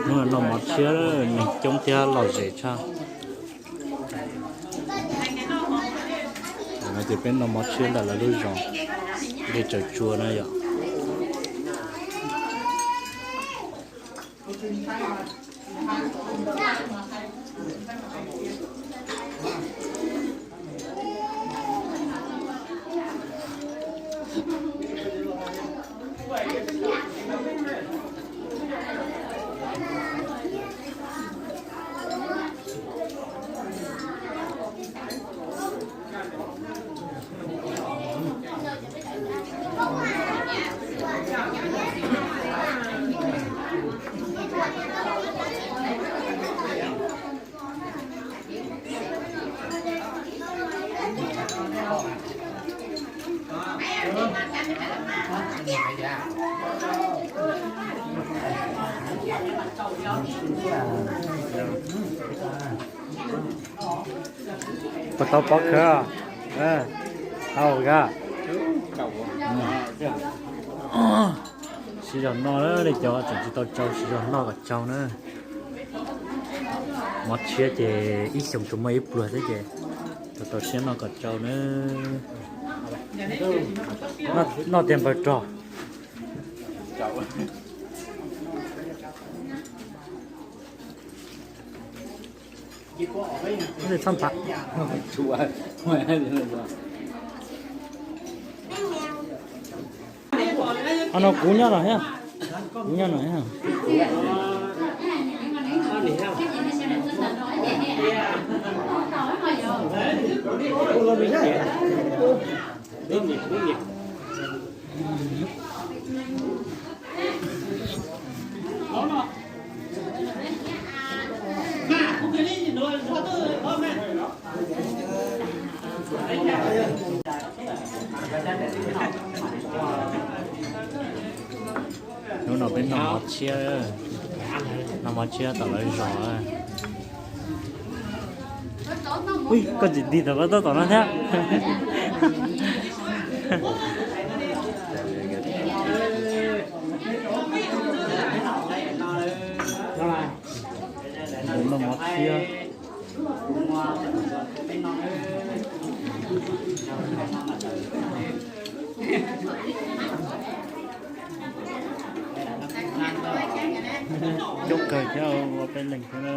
Hnub no noj mov tshiab, neeg coob thiab lom zem tshaj. No ces peb noj mov tshiab ntawm lawv lub zos dej Tsaws Tsua na yom. Puas tau pov khawv? Tau ga. Siv zog noj na, li cov tseem tsis tau tsau siv zog noj kom tsau na. Mov tshiab ces ib xyoos tsuas muaj ib pluag thiab ces tau tau siab noj kom tsau na. Noj tiag npawg rog. Ho no kuv nyob no thiab. Kuv nyob no thiab. Hnub no peb noj mov tshiab, noj mov tshiab tom lawv zos. Ui, koj tsis tig tom pab tab tom no thiab. Noj mov tshiab. Coob kawg thiab, ua peb leeg thiab na.